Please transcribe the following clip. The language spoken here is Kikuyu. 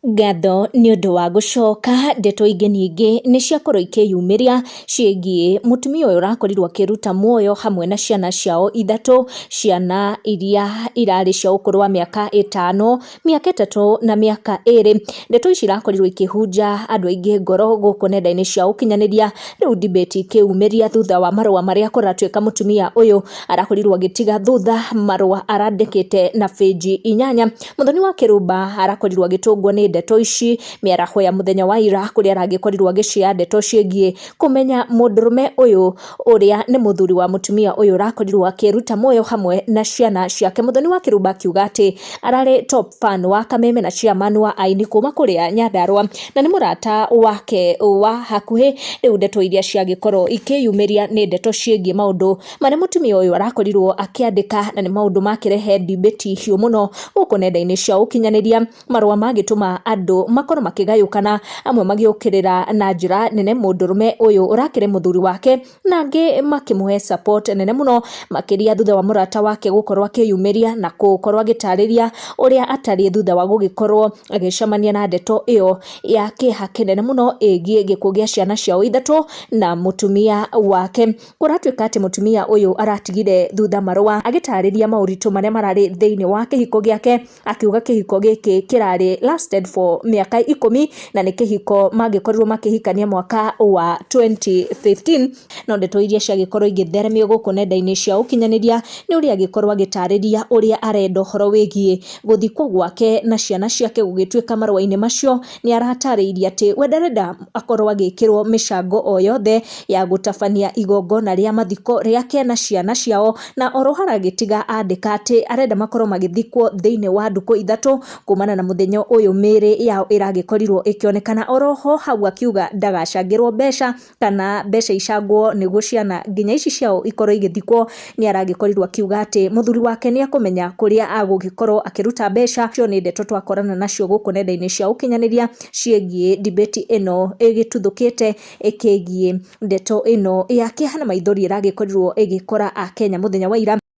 Ngatho nĩ ũndũ wa gũcoka, ndeto ingĩ ningĩ nĩ ciakorwo ikĩyumĩria ciĩgiĩ mũtumia ũyũ ũrakorirwo akĩruta muoyo hamwe na ciana ciao ithatũ, ciana iria irarĩ cia ũkũrũ wa mĩaka 5, mĩaka 3 na mĩaka 2. Ndeto ici irakorirwo ikĩhunja andũ aingĩ ngoro gũkũ nenda-inĩ cia ũkinyanĩria, rĩu debate ikĩyumĩria thutha wa marũa marĩa kũratuĩka mũtumia ũyũ arakorirwo agĩtiga thutha marũa arandĩkĩte na bĩnji 8. Mũthoni wa Kĩrumba arakorirwo agĩtũngwo nĩ ndeto ici mĩaraho ya mũthenya wa ira kũrĩa aragĩkorirwo agĩcĩa ndeto ciĩgiĩ kũmenya mũndũrũme ũyũ ũrĩa nĩ mũthuri wa mũtumia ũyũ ũrakorirwo akĩruta muoyo hamwe na ciana ciake. Mũthoni wa Kĩrumba akiuga atĩ ararĩ top fan wa Kameme na chairman wa aini kuma kũrĩa Nyandarua na nĩ mũrata wake wa hakuhĩ. Rĩu ndeto iria ciagĩkorwo ikĩyumĩria nĩ ndeto ciĩgiĩ maũndũ marĩa mũtumia ũyũ arakorirwo akĩandĩka na nĩ maũndũ makĩrehe debate hiũ mũno gũkũ nenda-inĩ cia ũkinyanĩria, marũa magĩtũma andũ makorwo makĩgayũkana, amwe magĩũkĩrĩra na njĩra nene mũndũrũme ũyũ ũrakĩrĩ mũthuri wake na angĩ makĩmũhe support nene mũno makĩria thutha wa mũrata wake gũkorwo akĩyumĩria na gũkorwo agĩtarĩria ũrĩa atariĩ thutha wa gũgĩkorwo agĩcemania na ndeto ĩyo ya kĩeha kĩnene mũno ĩgiĩ gĩkuũ gĩa ciana ciao ithatũ na mũtumia wake. Kũratuĩka atĩ mũtumia ũyũ aratigire thutha marũa agĩtarĩria maũritũ marĩa mararĩ thĩinĩ wa kĩhiko gĩake, akiuga kĩhiko gĩkĩ kĩrarĩ lasted for mĩaka 10 na nĩ kĩhiko mangĩkorirwo makĩhikania mwaka wa 2015. No ndeto iria ciagĩkorwo igĩtheremio gũkũ nenda-inĩ cia ũkinyanĩria nĩ ũrĩa agĩkorwo agĩtarĩria ũrĩa arenda ũhoro wĩgiĩ gũthikwo gwake na ciana ciake gũgĩtuĩka marũa-inĩ macio nĩ aratarĩirie atĩ we ndarenda akorwo agĩkĩrwo mĩcango o yothe ya gũtabania igongona rĩa mathiko rĩake na ciana ciao, na oro haragĩtiga andĩka atĩ arenda makorwo magĩthikwo thĩinĩ wa ndukũ 3 kumana na mũthenya ũyũ mĩĩrĩ yao ĩragĩkorirwo ĩkĩonekana. Oroho hau akiuga ndagacangĩrwo mbeca kana mbeca icangwo nĩguo ciana nginya ici ciao ikorwo igĩthikwo. Nĩ aragĩkorirwo akiuga atĩ mũthuri wake nĩ akũmenya kũrĩa agũgĩkorwo akĩruta mbeca. Icio nĩ ndeto twakorana nacio gũkũ nenda-inĩ cia ũkinyanĩria ciĩgiĩ debate ĩno ĩgĩtuthũkĩte ĩkĩgiĩ ndeto ĩno ya kĩeha na maithori ĩragĩkorirwo ĩgĩkora Akenya mũthenya wa ira.